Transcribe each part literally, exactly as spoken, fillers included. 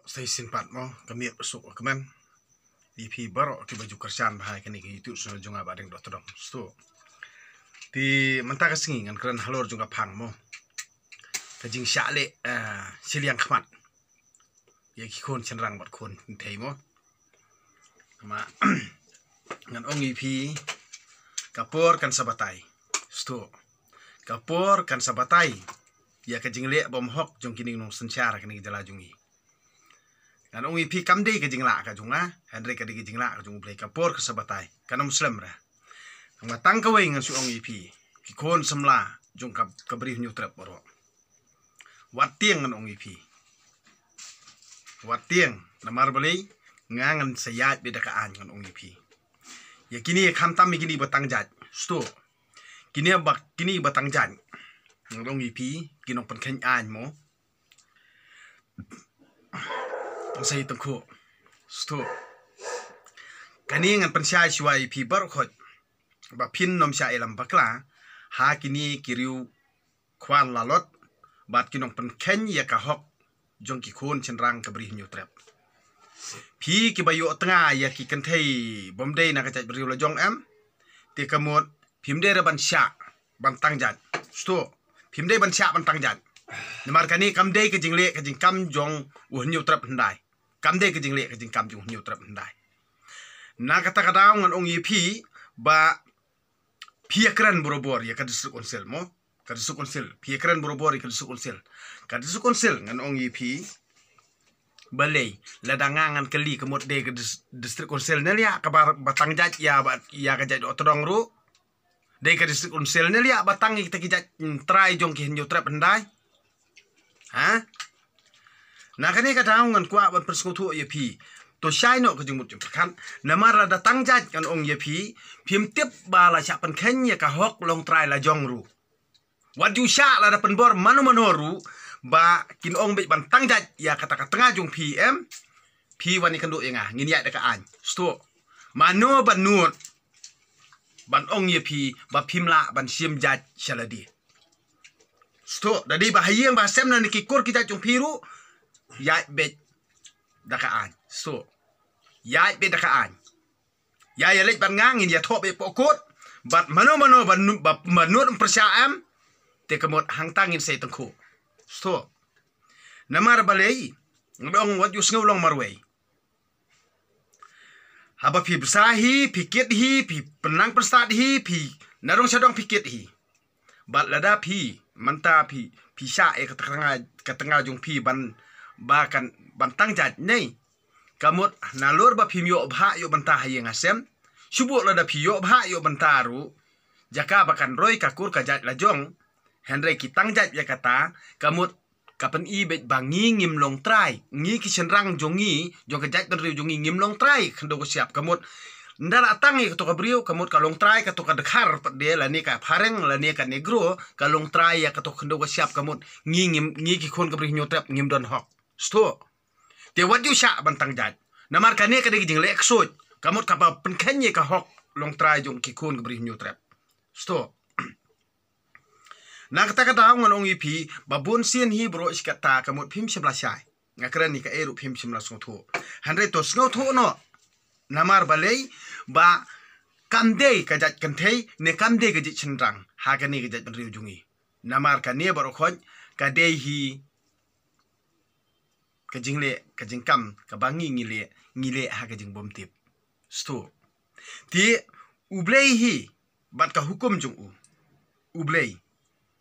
Stay sin pat mo, ka miet ba suk ka kmen. Ïa phi baroh kiba ju kyrshan bha ïa kane ka YouTube channel jong nga Bah Deng Dohtdong. Sngewthuh. Te mynta ka sngi ngan kren halor jong ka phang mo. Ka jingshah leh, eh, shiliang khmat ïa ki khun shynrang bad khun kynthei mo. Namar ngan ong ïa phi, ka por kan sa batai. Sngewthuh. Ka por kan sa batai ïa ka jingleh bymhok jong kine ki nongsynshar ha kane ka jylla jong ngi. Ngan ong ïa phi kam dei ka jinglah ka jong nga, hynrei ka dei ka jinglah ka jong U Blei, ka por ka sa batai. Kan ym slem re. Namar tang kawei ngan shu ong ïa phi, ki khun samla jong ka, ka Bri Hynñiewtrep baroh. Wat tieng ngan ong ïa phi. Wat tieng, namar balei, nga ngan sa ïaid beit da ka aiñ ngan ong ïa phi. Ïa kine khamtam ïa kine ba tang jait. Sngewthuh. Kine ba, kine ba tang jait. Ngan ong ïa phi, ki nongpynkheiñ aiñ mo. Ngan sa ïa tyngkhuh. Sngewthuh. Kane ngan pynshai shuwa ïa phi baroh khoit. Ba phin nym shah ïalam bakla ha kine ki riew khwan lalot bad ki nongpynkheiñ ïa ka hok jong ki khun shynrang ka Bri Hynñiewtrep. Phi kiba ïoh tnga ïa ki kynthei bym dei na ka jaitbynriew la jong em, te ka mut phim dei re ban shah ban tang jait. Sngewthuh. Phim dei ban shah ban tang jait. Namar kane kam dei ka jingleh ka jingkam jong u Hynñiewtrep hyndai. Kam dei ka jingleh ka jingkam jong u Hynñiewtrep hyndai. Na kata ka daw ngan ong ïa phi ba phi ïa kren borabor ïa ka District Council mo. Ka District Council. Phi ïa kren borabor ïa ka District Council. Ka District Council ngan ong ïa phi, balei, lada nga ngan kylli ka mut dei ka dis-, District Council ne liah kaba, ba tang jait ïa ba, ïa ka jait Dohtdong ruh. Dei ka District Council ne liah ba tang ïa kita ki jait, mm, trai jong ki Hynñiewtrep hyndai. Ha? Na kane ka daw ngan kwah ban pynsngewthuh ïa phi. To shai noh ka jingmut jingpyrkhat. Namar lada tang jait ngan ong ïa phi, phim tip ba la shah pynkheiñ ïa ka hok longtrai la jong ruh. Wat ju shah lada pynbor mano mano ruh ba kin ong beit ban tang jait ïa kata ka tnga jong phi em. Phi wan ïakynduh ïa nga, ngin ïaid da ka aiñ. Sngewthuh. Mano ban nud ban ong ïa phi ba phim lah ban shim jait sha lade. Sngewthuh, da dei ba ha ïing ba ha sem na ki kur ki jait jong phi ruh, ïaid beit da ka aiñ. Sngewthuh. Ïaid beit da ka aiñ. Ïa ïa leit bad nga ngin ïathoh beit hapoh kot. Bad mano mano ba nu-, ba, ba nud ym pyrshah em, te ka mut hangta ngin sa ïa tyngkhuh. Sngewthuh. Namar balei, nga ong wat ju sngew long marwei. Haba phi bsa hi, phi kit hi, phi pynlang pynstad hi, phi nadong shadong phi kit hi. Bad lada phi, mynta phi, phi shah ïa ka tnga, ka tnga jong phi ban, ba kan, ban tang jait ne. Ka mut nalor ba phim ïoh bha ïoh bynta ha ïing ha sem. Shu buh lada phi ïoh bha ïoh bynta ruh, jaka ba kan roi ka kur ka jait la jong. Hynrei ki tang jait ïa kata, ka mut ka pyni beit ba ngi ngim long trai, ngi ki shynrang jong ngi, jong ka jaitbynriew jong ngi ngim long trai khyndew ka shyiap, ka mut. Ynda la tang ïa kato ka briew, ka mut ka long trai kato ka dkhar pat de, lane ka phareng, lane ka negro, ka long trai ïa kato khyndew ka shyiap, ka mut ngi ngim, ngi ki khun ka Bri Hynñiewtrep ngim don hok. Sngewthuh. Te wat ju shah ban tang jait. Namar kane ka dei ka jingleh ksuid, ka mut kaba pynkheiñ ïa ka hok longtrai jong ki khun ka Bri Hynñiewtrep. Sngewthuh. Na kata ka daw ngan ong ïa phi, ba bun sien hi baroh shi katta ka mut phim shym la shai. Nga kren ïa kaei ruh phim shym la sngewthuh. Hynrei to sngewthuh noh. Namar balei, ba kam dei ka jait kynthei, ne kam dei ka jait shynrang ha kane ka jaitbynriew jong ngi. Namar kane baroh khoit ka dei hi ka jingleh, ka jingkam kaba ngi ngi leh, ngi leh ha ka jingbymtip. Sngewthuh. Te U Blei hi bad ka hukum jong u. U Blei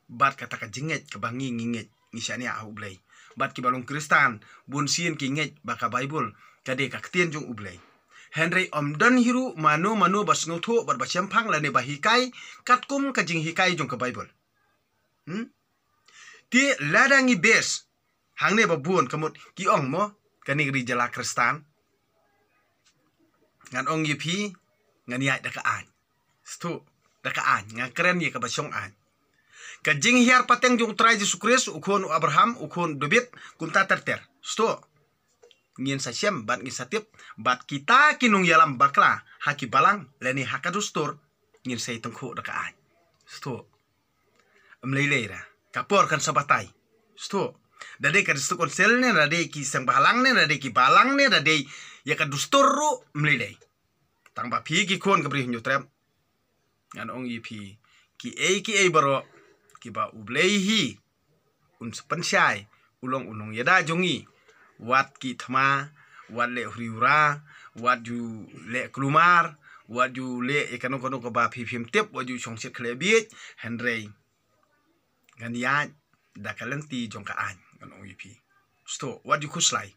bad kata ka jingngeit kaba ngi ngi ngeit, ngi shaniah ha U Blei. Bad kiba long Khristan, bun sien ki ngeit ba ka Baibl ka dei ka ktien jong U Blei. Hynrei ym don hi ruh mano mano ba sngewthuh bad ba shemphang lane ba hikai katkum ka jinghikai jong ka Baibl. Hmm? Te lada ngi bes hangne ba bun ka mut ki ong mo, kane ka ri jylla Khristan. Ngan ong ïa phi, ngan ïaid da ka aiñ. Sngewthuh, da ka aiñ, ngan kren ïa kaba shong aiñ. Ka jinghiar pateng jong u Trai Jisu Khrist, u khun u Abraham, u khun u David, kumta ter ter. Sngewthuh. Ngin sa shem bad ngin sa tip bad kita ki nongïalam bakla ha ki balang lane ha ka dustur, ngin sa ïa tyngkhuh da ka aiñ. Sngewthuh. Ym lei lei ra. Ka por kan sa batai. Sngewthuh. Da dei ka district council ne, da dei ki seng bhalang ne, da dei ki balang ne, da dei ïa ka dustur ruh, ym lei lei. Tang ba phi ki khun ka Bri Hynñiewtrep, ngan ong ïa phi, ki ei ki ei baroh, kiba U Blei hi un sa pynshai, u long u nongïada jong ngi. Wat ki thma, wat leh huri hura, wat ju leh klumar, wat ju leh ïa kano kano kaba phi phim tip, wat ju shong shit khleh bieit, hynrei ngan ïaid da ka lynti jong ka aiñ, ngan ong ïa phi. Sdang, wat ju khuslai.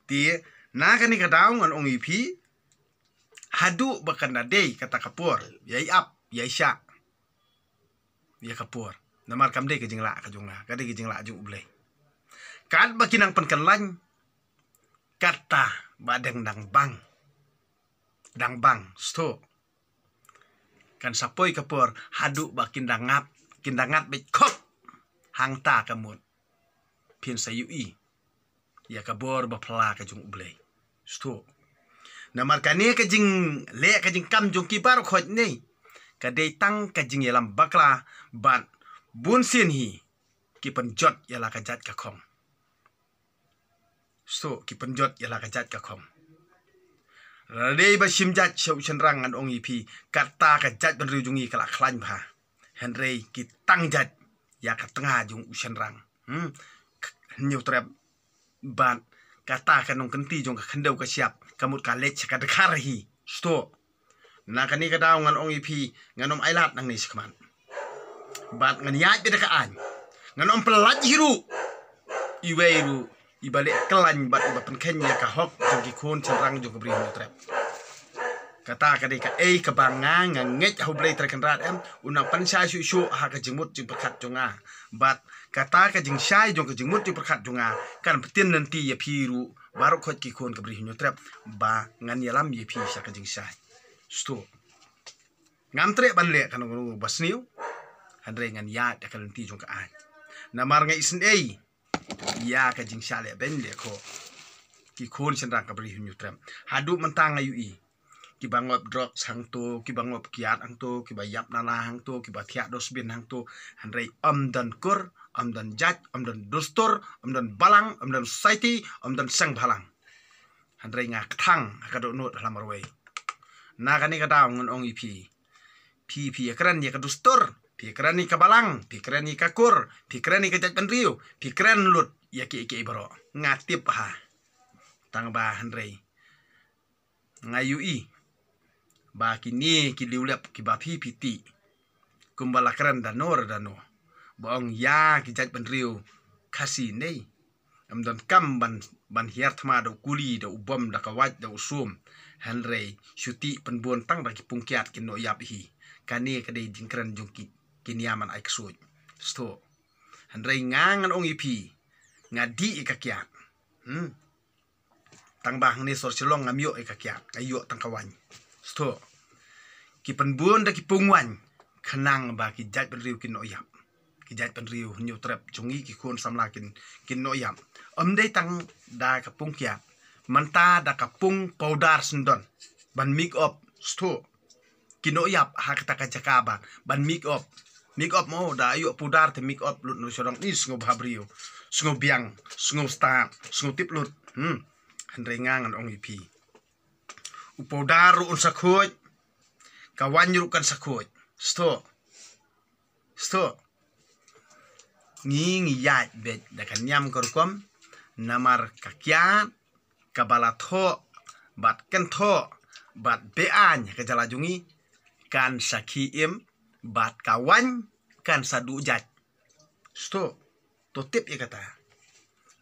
Te na kane ka daw ngan ong ïa phi, haduh ba kan da dei kata ka por, ïai ap, ïai shah ïa ka por. Namar kam dei ka jinglah ka jong nga, ka dei ka jinglah jong U Blei. Katba ki nang pynkylla, kata ba dang dang bang, dang bang, sdang. Kan sa poi ka por haduh ba kin da ngat, kin da ngat beit khop. Hangta ka mut phin sa ïohi ïa ka bor ba phylla ka jong U Blei. Sdang. Namar kane ka jingleh ka jingkam jong ki baroh khoit ne, ka dei tang ka jingïalam bakla bad bun sien hi ki pynjot ïa la ka jait ka khong. Sdang, ki pynjot ïa la ka jait ka khong. Lada dei ba shim jait sha u shynrang, ngan ong ïa phi, kata ka jaitbynriew jong ngi ka la khlaiñ bha. Hynrei ki tang jait ïa ka tnga jong u shynrang. Hmm. Hynñiewtrep. Bad kata ka nongkynti jong ka khyndew ka shyiap, ka mut ka leit sha ka dkhar hi. Sdang. Na kane ka daw ngan ong ïa phi, ngan ym ailad nangne shakhmat. Bad ngan ïaid beit da ka aiñ. Ngan ym pyllait hi ruh iwei ruh iba leh kyllaiñ bad iba pynkheiñ ïa ka hok jong ki khun shynrang jong ka Bri Hynñiewtrep. Kata ka dei kaei kaba nga, nga ngeit ha U Blei Trai Kynrad, em, un nang pynshai shuh shuh ha ka jingmut jingpyrkhat jong nga. Bad kata ka jingshai jong ka jingmut jingpyrkhat jong nga kan pyntin lynti ïa phi ruh baroh khoit ki khun ka Bri Hynñiewtrep, ba ngan ïalam ïa phi sha ka jingshai. Sdang. Ngam treh ban leh kano kano ba sniew, hynrei ngan ïaid da ka lynti jong ka aiñ. Namar nga isynei ïa ka jingshah leh beiñ leh khoh ki khun shynrang ka Bri Hynñiewtrep. Haduh mynta nga ïohi kiba ngop drugs hangto, kiba ngop kiad hangto, kiba ïap nala hangto, kiba thiah dustbin hangto. Hynrei ym don kur, ym don jait, ym don dustur, ym don balang, ym don society, ym don seng bhalang. Hynrei nga kthang ha ka dohnud ha la marwei. Na kane ka daw ngan ong ïa phi, phi, phi ïakren ïa ka dustur, phi ïakren ïa ka balang, phi ïakren ïa ka kur, phi ïakren ïa ka jaitbynriew, phi ïakren lut ïa kiei kiei baroh, nga tip ha. Tang ba hynrei nga ïohi ba kine ki liw lep kiba phi phi tih, kumba la kren da no re da no, ba ong ïa ki jaitbynriew Khasi ne, ym donkam ban, ban hiar thma da u kuli, da u bom, da ka wait, da u sum. Hynrei shu tih pynbun tang da ki pung kiad kin noh ïap hi. Kane ka dei jingkren jong ki, ki niam man ai ksuid. Sdang. Hynrei nga ngan ong ïa phi, nga dih ïa ka kiad. Hmm. Tang ba hangne sor Shillong ngam ïoh ïa ka kiad, nga ïoh tang ka waiñ. Sdang. Ki pynbun da ki pung waiñ khnang ba ki jaitbynriew kin noh ïap. Ki jaitbynriew Hynñiewtrep jong ngi, ki khun samla kin, kin noh ïap. Ym dei tang da ka pung kiad, mynta da ka pung powder syndon ban make up. Sdang. Ki noh ïap ha kata ka jaka ba ban make up. Make up mo, da ïoh powder te make up lut noh sha dong, i sngewbha briew, sngewbiang, sngewstad, sngewtip lut. Hmm. Hynrei nga ngan ong ïa phi, u powder ruh un sa khuid, ka waiñ ruh kan sa khuid. Sdang. Sdang. Ngi, ngi ïaid beit da ka niam ka rukom, namar ka kiad kaba la thoh bad kynthoh bad beaiñ ha ka jylla jong ngi kan sa khie im, bad ka waiñ kan sa duh jait. Sdang. To tip ïa kata.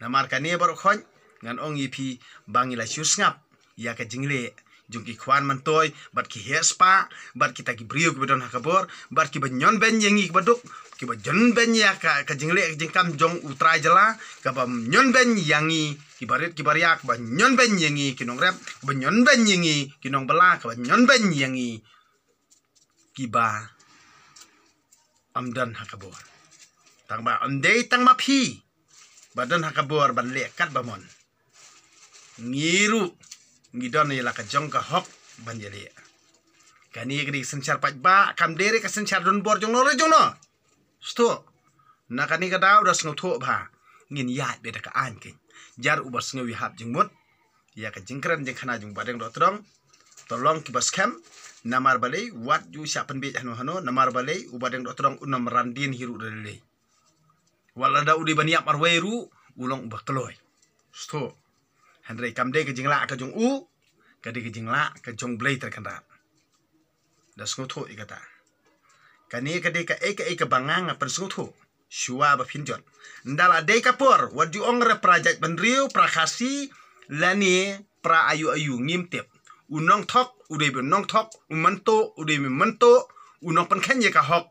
Namar kane baroh khoit ngan ong ïa phi ba ngi la shu sngap ïa ka jingleh jong ki khwan myntoi bad ki heh spah bad kita ki briew kiba don ha ka bor bad kiba ñion beiñ ïa ngi kiba duk, kiba ñion beiñ ïa ka, ka jingleh ka jingkam jong u trai jylla, kaba ñion beiñ ïa ngi kiba rit kiba riak, kaba ñion beiñ ïa ngi ki nongrep, kaba ñion beiñ ïa ngi ki nongbylla, kaba ñion beiñ ïa ngi kiba ym don ha ka bor. Tang ba ym dei tang ma phi ba don ha ka bor ban leh kat ba mon. Ngi ruh ngi don ïa la ka jong ka hok ban ïaleh. Kane ka dei ka synshar paidbah, kam dei re ka synshar donbor jong no re jong no. Sdang. Na kane ka daw da sngewthuh bha. ngin ïaid beit da ka aiñ kein. Jar uba sngew ïahap jingmut ïa ka jingkren jingkhana jong u Bahdeng Dohtdong, to long kiba skhem. Namar balei? Wat ju shah pynbiej hano hano, namar balei? U Bahdeng Dohtdong un ym ran dien hi ruh da lei lei. Wat lada u dei ban ïap marwei ruh, u long uba kloi. Sngewthuh. Hynrei kam dei ka jinglah ka jong u, ka dei ka jinglah ka jong U Blei Trai Kynrad. Da sngewthuh ïa kata. Kane ka dei kaei kaei kaba nga nga pynsngewthuh shuwa ba phin jot. Ynda la dei ka por, wat ju ong re para jaitbynriew, para Khasi, lane para aïu aïu, ngim tip. U nongthok u dei ba nongthok, u myntoi u dei ba myntoi, u nongpynkheiñ ïa ka hok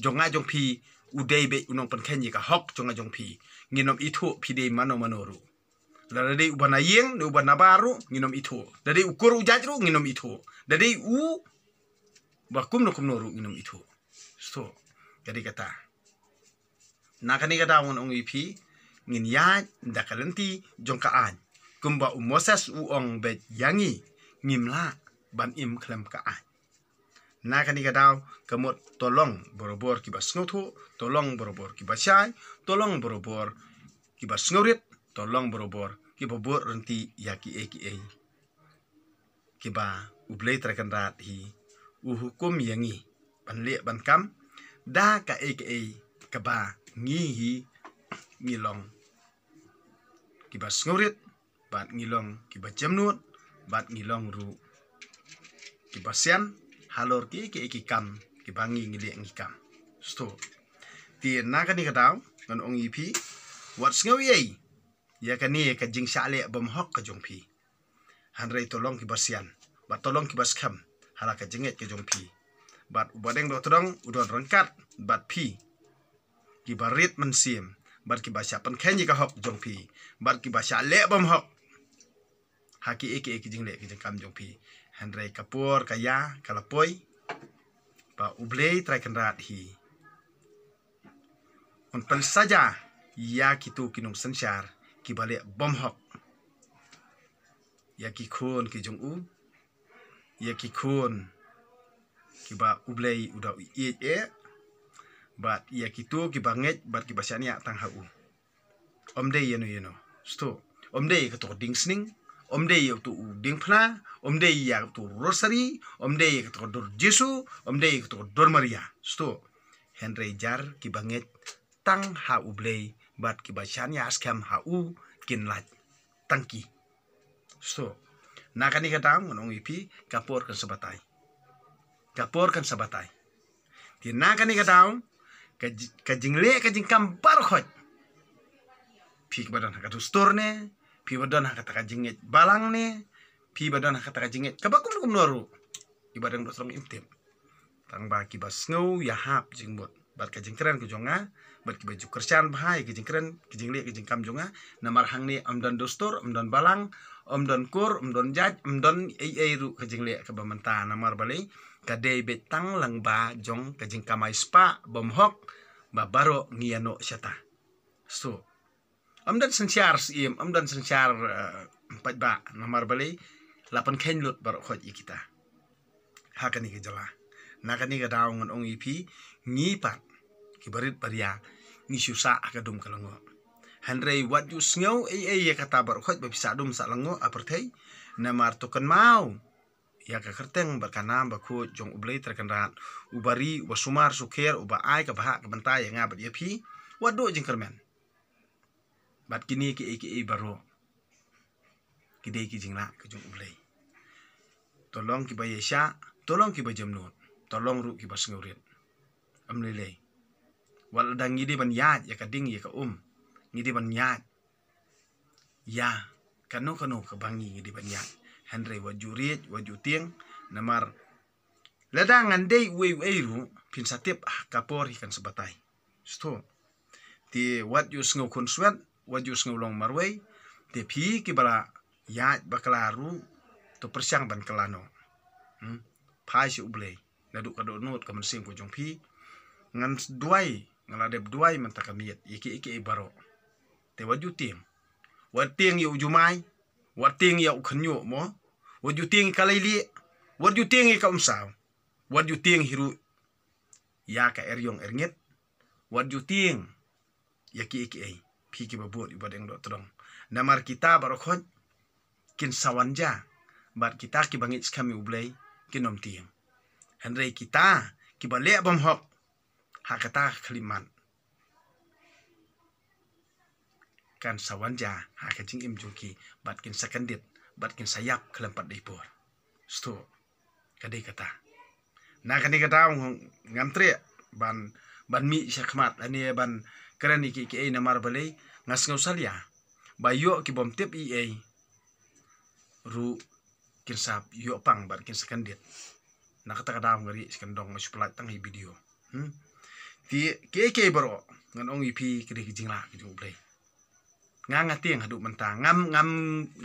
jong nga jong phi u dei beit u nongpynkheiñ ïa ka hok jong nga jong phi. Ngin ym ithuh phi dei mano mano ruh. Lada dei uba na ïing ne uba na bar ruh ngin ym ithuh. Da dei u kur u jait ruh ngin ym ithuh. Da dei uba kumno kumno ruh ngin ym ithuh. Sngewthuh. Ka dei kata. Na kane ka daw ngan ong ïa phi, ngin ïaid da ka lynti jong ka aiñ. Kumba u Moses u ong beit ïa ngi, ngim lah ban im khlem ka aiñ. Na kane ka daw, ka mut to long barabor kiba sngewthuh, to long barabor kiba shai, to long barabor kiba sngewrit, to long barabor kiba bud ryntih ïa kiei kiei kiba U Blei Trai Kynrad hi u hukum ïa ngi ban leh ban kam da kaei kaei kaba ngi hi ngi long kiba sngewrit, bad ngi long kiba jemnud, bad ngi long ruh kiba sian halor kiei kiei ki kam kiba ngi ngi leh ngi kam. Sngewthuh. Te na kane ka daw ngan ong ïa phi, wat sngew ei ei ïa kane ka jingshah leh bymhok ka jong phi. Hynrei to long kiba sian bad to long kiba skhem ha la ka jingngeit ka jong phi. Bad U Bahdeng Dohtdong u don ryngkat bad phi, kiba rit mynsiem bad kiba shah pynkheiñ ïa ka hok jong phi, bad kiba shah leh bymhok ha kiei kiei ki jingleh ki jingkam jong phi. Hynrei ka por ka ïa ka la poi ba U Blei Trai Kynrad hi un pynsaja ïa kito ki nongsynshar kiba leh bymhok ïa ki khun ki jong u, ïa ki khun kiba U Blei u da ïeit eh, bad ïa kito kiba ngeit bad kiba shaniah tang ha u. Ym dei ïano ïano. Sngewthuh. Ym dei ïa kato ka dieng sning, ym dei ïa uto u diengphna, ym dei ïa kato u rosary, ym dei ïa kato ka dur Jisu, ym dei ïa kato ka dur Maria. Sngewthuh. Hynrei jar kiba ngeit tang ha U Blei bad kiba shaniah skhem ha u kin lait tang ki. Sngewthuh. Na kane ka daw ngan ong ïa phi, ka por kan sa batai. Ka por kan sa batai. Te na kane ka daw ka ji-, ka jingleh ka jingkam baroh khoit. Phi kiba don ha ka dustur ne, phi ba don ha kata ka jingngeit balang ne, phi ba don ha kata ka jingngeit kaba kumno kumno ruh, i Bahdeng Dohtdong im tip. Tang ba kiba sngew ïahap jingmut bad ka jingkren ka jong nga, bad kiba ju kyrshan bha ïa ka jingkren ka jingleh ka jingkam jong nga. Namar hangne ym don dustur, ym don balang, ym don kur, ym don jait, ym don ei ei ruh ka jingleh kaba mynta. Namar balei? Ka dei beit tang lyngba jong ka jingkamai spah bymhok ba baroh ngi ïanoh shata. Sngewthuh. Ym don synshar syiem, ym don synshar, eh, paidbah, namar balei? La pynkheiñ lut baroh khoit ïa kita ha kane ka jylla. Na kane ka daw ngan ong ïa phi, ngi pat kiba rit baria ngi shu sah ha ka dum ka lyngngoh. Hynrei wat ju sngew ei ei ïa kata baroh khoit ba phi sah dum sah lyngngoh ha pyrthei. Namar to kynmaw ïa ka kyrteng bad ka nam bakhuid jong U Blei Trai Kynrad, uba ri, uba sumar sukher, uba ai ka bhah ka bynta ïa nga bad ïa phi. Wat duh jingkyrmen. Bad kine kiei kiei baroh ki dei ki jinglah ka jong U Blei. To long kiba ïaishah, to long kiba jemnud, to long ruh kiba sngewrit. Ym lei lei. Wat lada ngi dei ban ïaid ïa ka ding ïa ka um, ngi dei ban ïaid ïa kano kano kaba ngi ngi dei ban ïaid. Hynrei wat ju riej, wat ju tieng, namar lada ngan dei uei uei ruh, phin sa tip ha ka por hi kan sa batai. Sngewthuh. Te wat ju sngew khunswet, wat ju sngew long marwei. Te phi kiba la ïaid bakla ruh, to pyrshang ban kylla noh. Hmm. Phai sha U Blei naduh ka dohnud ka mynsiem ka jong phi. Ngan duwai, nga la dep duwai mynta ka miet ïa kiei kiei baroh. Te wat ju tieng. Wat tieng ïa u jumai, wat tieng ïa u khynñiuh mo, wat ju tieng ïa ka leilieh, wat ju tieng ïa ka umsaw, wat ju tieng hi ruh ïa ka eriong erngit, wat ju tieng ïa kiei kiei. phi kiba bud ïa u Bah Deng Dohtdong. Namar kita baroh khoit kin sa wan ja, bad kita kiba ngeit skhem ïa U Blei kin ym tieng. Hynrei kita kiba leh bymhok ha kata ka khyllipmat kan sa wan ja ha ka jingim jong ki, bad kin sa kyndit, bad kin sa ïap khlem pat dei por. Sdang, ka dei kata. Na kane ka daw ngam treh ban, ban mih sha khmat lane ban kren ïa kiei kiei, namar balei, nga sngew salia ba ïoh ki bym tip ei ei ruh kin sa ïoh pang bad kin sa kyndit. Na kata ka daw nga rieh sha kyndong, nga shu pyllait tang ïa video. Hmm. Te kiei kiei baroh ngan ong ïa phi, ka dei ka jinglah ka jong U Blei. Nga, nga tieng haduh mynta. Ngam, ngam,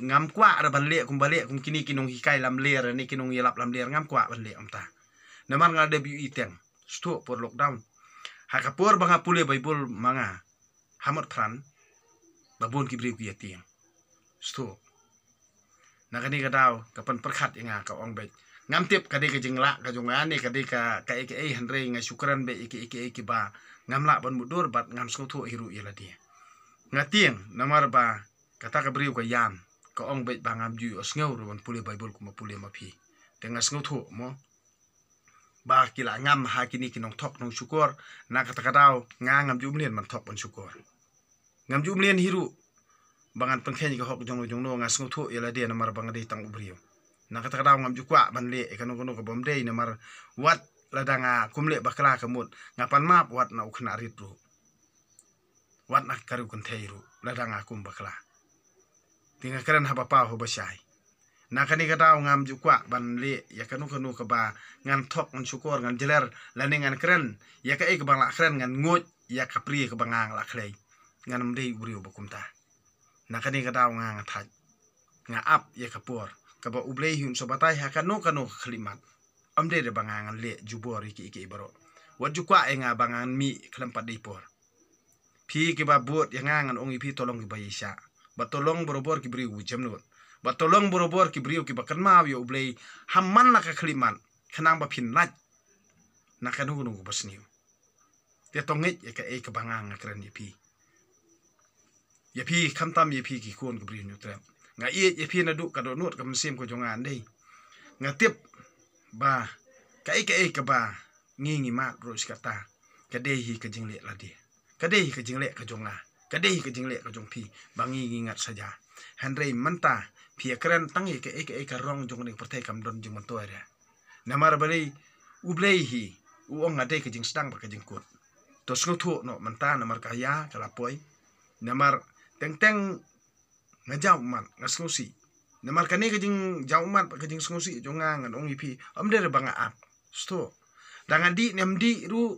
ngam kwah ruh ban leh kumba leh kum kine ki nonghikai lamler ne ki nongïalap lamler, ngam kwah ban leh kumta. Namar nga dep ïohi teng, sdang por lockdown, ha ka por ba nga pule Baibl ma nga ha Motphran, ba bun ki briew ki ïa tieng. Sdang. Na kane ka daw ka pynpyrkhat ïa nga, ka ong beit, ngam tip ka dei ka jinglah ka jong nga ne ka dei ka, kaei kaei, hynrei nga shu kren beit ïa kiei kiei kiba ngam lah ban mutdur bad ngam sngewthuh hi ruh ïa lade. Nga tieng namar ba kata ka briew ka ïam, ka ong beit ba ngam ju ïohsngew ruh ban pule Baibl kumba pule ma phi. Te nga sngewthuh mo ba ki la ngam ha kine ki nongthok nongshukor. Na kata ka daw nga ngam ju mlien ban thok ban shukor. Ngam ju mlien hi ruh ba ngan pynkheiñ ka hok jong no jong no, nga sngewthuh ïa lade namar ba nga dei tang u briew. Na kata ka daw ngam ju kwah ban leh ïa kano kano ka bym dei, namar wat lada nga kum leh bakla ka mut nga pan map wat na u khynnah rit ruh, wat na ka riewkynthei ruh, lada nga kum bakla. Te nga kren haba paw haba shai. Na kane ka daw ngam ju kwah ban leh ïa kano kano kaba ngan thok ngan shukor ngan jler lane ngan kren ïa kaei kaba nga la kren, ngan nguid ïa ka prie kaba nga la khlei. Ngam dei u briew ba kumta. Na kane ka daw nga, nga thait, nga ap ïa ka por kaba U Blei hi un sa batai ha kano kano ka khyllipmat. Ym dei ruh ba nga ngan leh jubor ïa kiei kiei baroh. Wat ju kwah ïa nga ba ngan mih khlem pat dei por. Phi kiba bud ïa nga, ngan ong ïa phi, to long kiba ïaishah, bad to long barabor ki briew ba jemnud, bad to long barabor ki briew kiba kynmaw ïa U Blei ha man la ka khyllipmat, khnang ba phin lait na kano kano kaba sniew. Te to ngeit ïa kaei kaba nga, nga kren ïa phi. Ïa phi, khamtam ïa phi ki khun ki briew Hynñiewtrep. Nga ïeit ïa phi naduh ka dohnud ka mynsiem ka jong nga, ym dei. Nga tip ba kaei kaei kaba ngi, ngi mad ruh shi katta, ka dei hi ka jingleh lade. Ka dei hi ka jingleh ka jong nga, ka dei hi ka jingleh ka jong phi, ba ngi, ngi ngat saja. Hynrei mynta phi ïa kren tang ïa kaei kaei ka rong jong kane ka pyrthei, kam don jingmyntoi ruh. Namar balei? U Blei hi u ong, nga dei ka jingsdang bad ka jingkut. To sngewthuh noh mynta, namar ka ïa ka la poi. Namar teng teng nga jaw ummat, nga sngewsih. Namar kane ka jingjaw ummat bad ka jingsngewsih jong nga, ngan ong ïa phi, ym dei ruh ba nga ap. Sdang. Da nga dih ne ym dih ruh,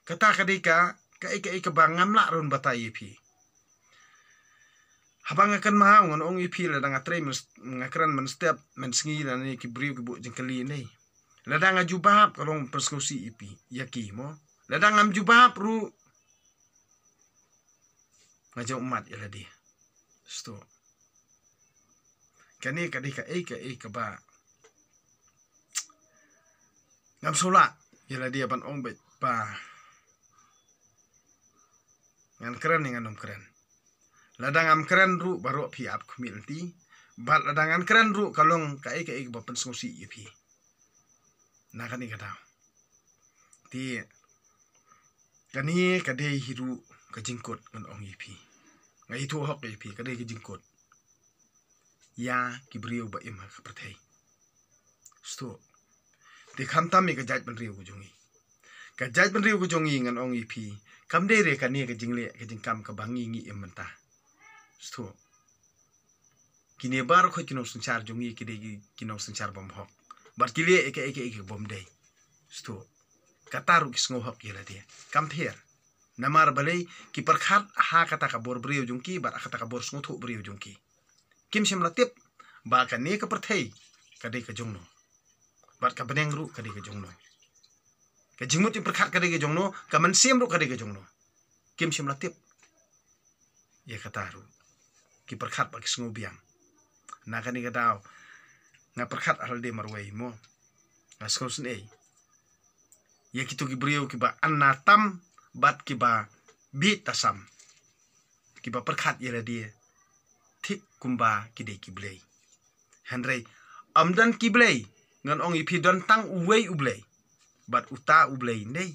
kata ka dei ka, kaei kaei kaba ngam lah ruh ban batai ïa phi. Haba nga kynmaw, ngan ong ïa phi, lada nga trei myn-, nga kren mynstep mynsngi lane ki briew ki buh jingkylli ne, lada nga jubab, ka long pynsngewsih ïa phi, ïa ki mo. Lada ngam jubab ruh, nga jaw ummat ïa lade. Sdang. Kane ka dei kaei kaei kaba ngam sngewlah ïa lade ban ong beit ba ngan kren ne ngan ym kren. Lada ngam kren ruh, baroh phi ap khmih lynti. Bad lada ngan kren ruh, ka long kaei kaei kaba pynsngewsih ïa phi. Na kane ka daw. Te kane ka dei hi ruh ka jingkut, ngan ong ïa phi. Nga ïathuh hok ïa phi, ka dei ka jingkut ïa ki briew ba im ha ka pyrthei. Sdang. Te khamtam ïa ka jaitbynriew ka jong ngi. Ka jaitbynriew ka jong ngi, ngan ong ïa phi, kam dei ruh kane ka jingleh ka jingkam kaba ngi, ngi im mynta. Sdang. Kine baroh ki nongsynshar jong ngi ki dei ki, ki nongsynshar bymhok. Bad ki leh ïa kaei kaei ka bym dei. Sdang. Kata ruh ki sngew hok ïa lade. Kam pher. Namar balei? Ki pyrkhat ha kata ka bor briew jong ki bad ha kata ka bor sngewthuh briew jong ki. Kim shym la tip ba kane ka pyrthei ka dei ka jong no, bad ka bneng ruh ka dei ka jong no. Ka jingmut jingpyrkhat ka dei ka jong no, ka mynsiem ruh ka dei ka jong no. Kim shym la tip ïa kata ruh. Ki pyrkhat bad ki sngew biang. Na kane ka daw nga pyrkhat ha lade marwei mo. Nga sngewsynei ïa kito ki briew kiba anna tam bad kiba bit tasam. kiba pyrkhat ïa lade thik kumba ki dei ki blei. Hynrei ym don ki blei, ngan ong ïa phi, don tang uwei u Blei. Bad uta u Blei ne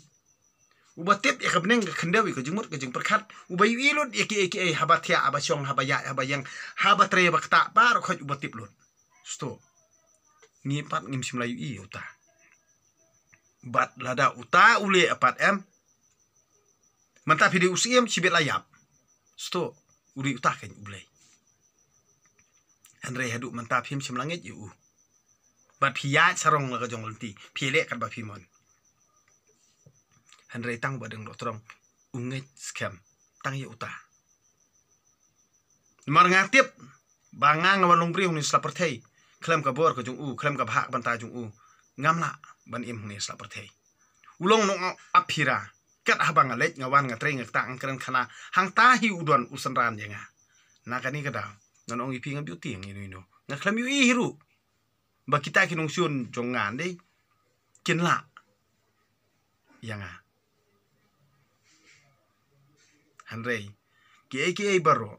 uba tip ïa ka bneng ka khyndew, ïa ka jingmut ka jingpyrkhat, uba ïohi lut ïa kiei kiei haba thiah, haba shong, haba ïaid, haba ïeng, haba trei, haba ktah, baroh khoit uba tip lut. Sngewthuh. Ngi pat ngim shym la ïohi ïa uta. Bad lada uta u leh pat em, mynta phi dei u Syiem, shibit la ïap. Sngewthuh. U dei uta keiñ u Blei. Hynrei haduh mynta phim shym la ngeit ïa u. Bad phi ïaid sarong la ka jong lynti, phi leh katba phi mon. Hynrei tang Bah Deng Dohtdong u ngeit skhem tang ïa uta. Namar nga tip ba nga, nga wan long briew ne sla pyrthei khlem ka bor ka jong u, khlem ka bhah bynta jong u, ngam lah ban im ne sla pyrthei. U long nongap phira. Kat haba nga leit, nga wan, nga trei, nga ktah, nga kren khana, hangta hi u don u synran ïa nga. Na kane ka daw ngan ong ïa phi, ngam ju tieng ïa ino ino, nga khlem ïohi hi ruh ba kita ki nongshun jong nga dei kin lah ïa nga. Hynrei kiei kiei baroh,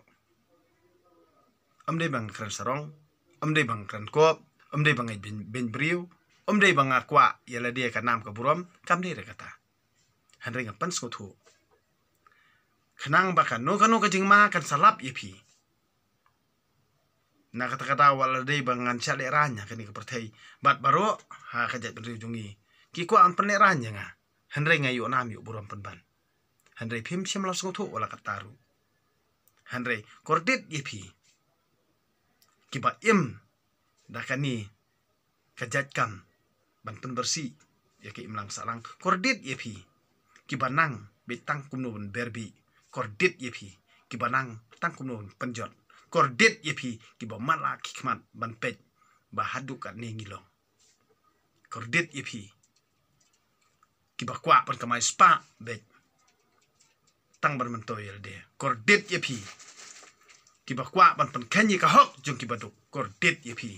ym dei ba nga kren sarong, ym dei ba nga kren kop, ym dei ba nga beiñ, beiñ briew, ym dei ba nga kwah ïa lade ka nam ka burom, kam dei re kata. Hynrei nga pynsngewthuh khnang ba kano kano ka jingma kan sa lap ïa phi. Na kata ka daw, wat la dei ba ngan shah lehraiñ ha kane ka pyrthei, bad baroh ha ka jaitbynriew jong ngi ki kwah ban pynlehraiñ ïa nga, hynrei nga ïoh nam ïoh burom pynban. Hynrei phim shym la sngewthuh wat la katta ruh. Hynrei kordit ïa phi kiba im da kane ka jait kam ban pynbyrsieh ïa ka imlang sahlang. Kordit ïa phi kiba nang beit tang kumno ban ber bih. Kordit ïa phi kiba nang tang kumno ban pynjot. Kordit ïa phi kiba matlah ki khmat ban peit ba haduh katne ngi long. Kordit ïa phi kiba kwah ban kamai spah beit tang ban myntoi ïa lade. Kordit ïa phi kiba kwah ban pynkheiñ ïa ka hok jong kiba duk. Kordit ïa phi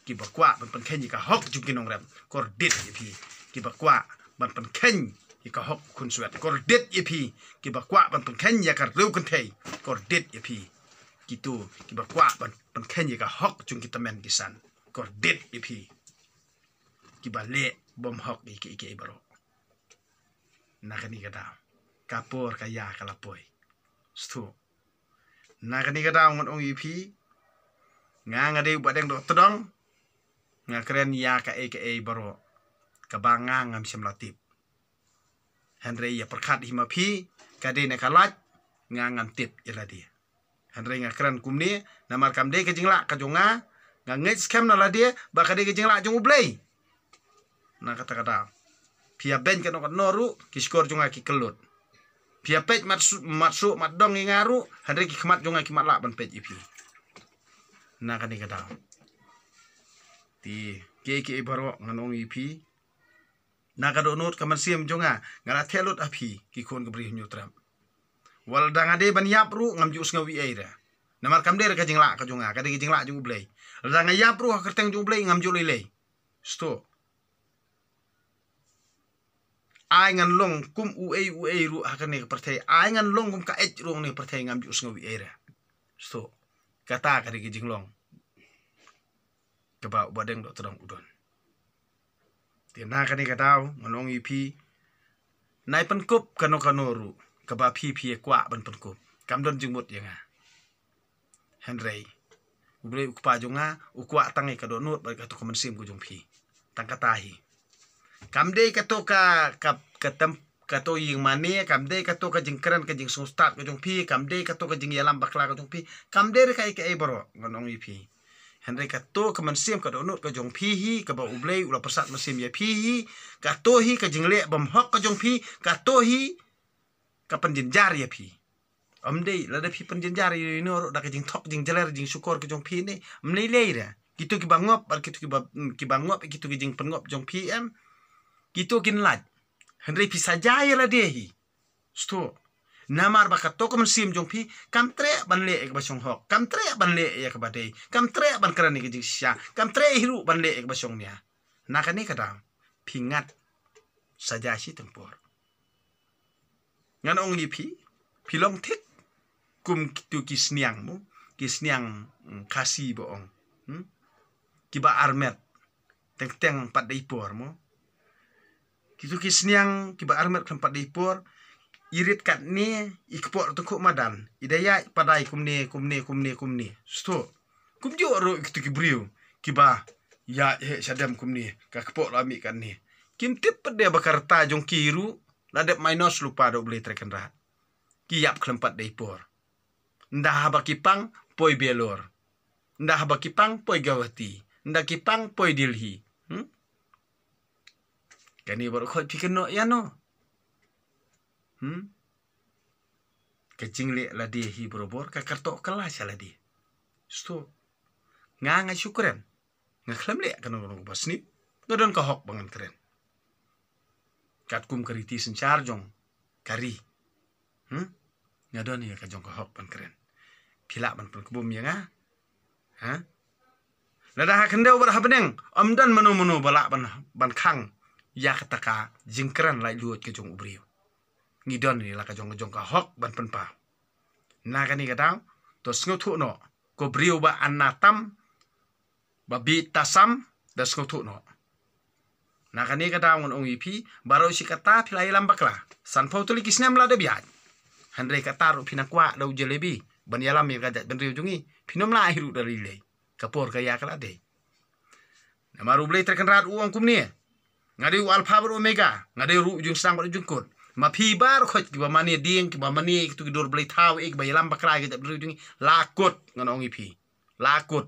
kiba kwah ban pynkheiñ ïa ka hok jong ki nongrep. Kordit ïa phi kiba kwah ban pynkheiñ ïa ka hok u khunswet. Kordit ïa phi kiba kwah ban pynkheiñ ïa ka riew kynthei. Kordit ïa phi kito kiba kwah ban pynkheiñ ïa ka hok jong ki tymmen ki san. Kordit ïa phi kiba leh bymhok ïa kiei kiei baroh. Na kane ka daw ka por ka ïa ka la poi. Sngewthuh. Na kane ka daw ngan ong ïa phi, nga, nga dei u Bah Deng Dohtdong, nga kren ïa kaei kaei baroh kaba nga ngam shym la tip. Hynrei ïa pyrkhat hi ma phi, ka dei na ka lait, nga ngam tip ïa lade. Hynrei nga kren kumne namar kam dei ka jinglah ka jong nga. Nga ngeit skhem na lade ba ka dei ka jinglah jong U Blei. Na kata ka daw phi ïa beiñ kano kano ruh, ki shkor jong nga ki kyllut. Phi ïa peit mat su-, mat suh mat dong ïa nga ruh, hynrei ki khmat jong nga ki mat lah ban peit ïa phi. Na kane ka daw te kiei kiei baroh ngan ong ïa phi, na ka dohnud ka mynsiem jong nga, nga la theh lut ha phi ki khun ka Bri Hynñiewtrep. Wat lada nga dei ban ïap ruh ngam ju sngew ei ei re. Namar kam dei re ka jinglah ka jong nga, ka dei ka jinglah jong U Blei. Lada nga ïap ruh ha kyrteng jong U Blei ngam ju lei lei. Sngewthuh. Ai ngan long kum uei uei ruh ha kane ka pyrthei, ai ngan long kum ka eit ruh ha kane ka pyrthei, ngam ju sngew ei ei re. Sngewthuh. Kata ka dei ka jinglong kaba u Bah Deng Dohtdong u don. Te na kane ka daw ngan ong ïa phi, nai pynkup kano kano ruh kaba phi phi ïa kwah ban pynkup, kam don jingmut ïa nga. Hynrei U Blei U Kpa jong nga u kwah tang ïa ka dohnud bad kato ka mynsiem ka jong phi. Tang kata hi. Kam dei kato ka, ka, ka tem, kato ïing mane, kam dei kato ka jingkren ka jingsngewstad ka jong phi, kam dei kato ka jingïalam bakla ka jong phi, kam dei re kaei kaei baroh ngan ong ïa phi. Hynrei kato ka mynsiem ka dohnud ka jong phi hi, kaba U Blei u la pyrsad mynsiem ïa phi hi, kato hi ka jingleh bymhok ka jong phi, kato hi ka pynjynjar ïa phi. Ym dei lada phi pynjynjar ïa ino ruh da ka jingthok jingjler jingshukor ka jong phi ne, ym lei lei re. Kito kiba ngop bad kito kiba, mm, kiba ngop ïa kito ki jingpynngop jong phi em, kito kin lait. Hynrei phi saja ïa lade hi. Sngewthuh. Namar ba kato ka mynsiem jong phi kam treh ban leh ïa kaba shonghok, kam treh ban leh ïa kaba dei, kam treh ban kren ïa ka jingshisha, kam treh hi ruh ban leh ïa kaba shongnia. Na kane ka daw phi ngat saja shi teng por. Ngan ong ïa phi, phi long thik kum kitu ki sniang mo, ki sniang, mm, Khasi ba ong. Hmm? Kiba armet, teng teng pat dei por mo. Kitu ki sniang, kiba armet khlem pat dei por, i rit katne, i kpoh tengkuk madan, i da ïaid padai kumne, kumne, kumne, kumne. Sto. Kumjuh ruh kitu ki briew, kiba ïaid heh shadem kumne, ka kpoh la mih katne. Kim tip pat de ba ka rta jong ki ruh, la dep minus lypa da U Blei Trai Kynrad. Ki ïap khlem pat dei por. Nda haba ki pang poi Belor. Nda haba ki pang poi Guwahati. Nda ki pang poi Delhi. Hmm? Kane baroh khoit phi kynnoh ïa no. Hmm? Ka jingleh lade hi barabor, ka kyrtoh kylla sha lade. Sto. Nga nga shu kren. Nga khlem leh kano kano kaba sniew. Nga don ka hok ba ngan kren. Katkum ka riti synshar jong ka ri. Hmm? Nga don ïa ka jong ka hok ban kren. Phi lah ban pynkbum ïa nga. Ha? Lada ha khyndew bad ha bneng, ym don mano mano ba lah ban, ban khang ïa kata ka jingkren laitluid ka jong u briew. Ngi don ïa la ka jong, ka jong ka hok ban pynpaw. Na kane ka daw, to sngewthuh noh, ko briew ba an na tam, ba bit ta sam, da sngewthuh noh. Na kane ka daw ngan ong ïa phi, baroh shi katta phi la ïalam bakla. Sanphew tylli ki snem la dep ïaid. Hynrei katta ruh phi nang kwah da u jalebi ban ïalam ïa ka jaitbynriew jong ngi. Phin ym lah hi ruh da lei lei. Ka por ka ïa ka la dei. Namar U Blei Trai Kynrad u ong kumne. Nga dei u Alpha bad Omega, nga dei ruh u jingsdang bad u jingkut. Ma phi baroh khoit kiba mane dieng, kiba mane kitu ki dur blei thaw, eh, kiba ïalam bakla ïa ka jaitbynriew jong ngi. La kut, ngan ong ïa phi. La kut.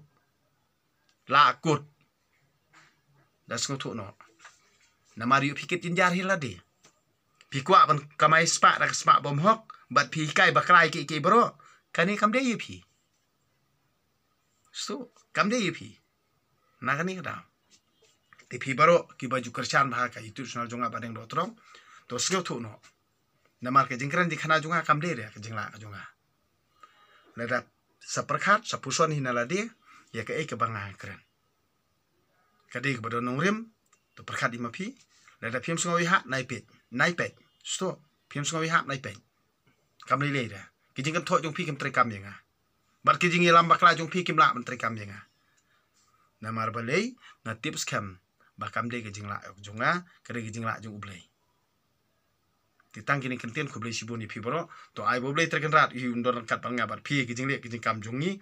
La kut. Da sngewthuh noh. Namar ïoh phi kit jynjar hi lade. Phi kwah ban kamai spah da ka spah bymhok, bad phi hikai bakla ïa kiei kiei baroh. Kane kam dei ïa phi. Sto, kam dei ïa phi. Na kane ka daw. Te phi baroh kiba ju kyrshan bha ha ka YouTube channel jong nga Bah Deng Dohtdong. To sngewthuh noh. Namar ka jingkren jingkhana jong nga kam dei re ka jinglah ka jong nga. Lada sa pyrkhat, sa puson hi na lade, ïa kaei kaba nga kren. Ka dei kaba don nongrim, to pyrkhat ïa ma phi. Lada phim sngew ïahap, nai peit, nai peit. Sto, phim sngew ïahap, nai peit. Kam lei lei da. Ki jingkynthoh jong phi kim treikam ïa nga. Bad ki jingïalam bakla jong phi kim lah ban treikam ïa nga. Namar balei, nga tip skhem ba kam dei ka jinglah jong nga, ka dei ka jinglah jong U Blei. Te tang kine ki ktien, khublei shibun ïa phi baroh. To ai ba U Blei Trai Kynrad u hi un don ryngkat bad nga bad phi, ki jingleh ki jingkam jong ngi.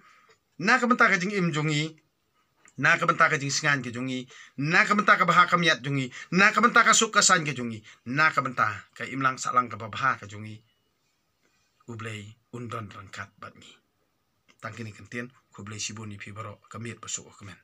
Na ka bynta ka jingim jong ngi, na ka bynta ka jingsngain ka jong ngi, na ka bynta ka bha ka miat jong ngi, na ka bynta ka suk ka saiñ ka jong ngi, na ka bynta ka imlang sahlang kaba bha ka jong ngi, U Blei un don ryngkat bad ngi. Tang kine ki ktien, khublei shibun ïa phi baroh, ka miet ba suk ka kmen.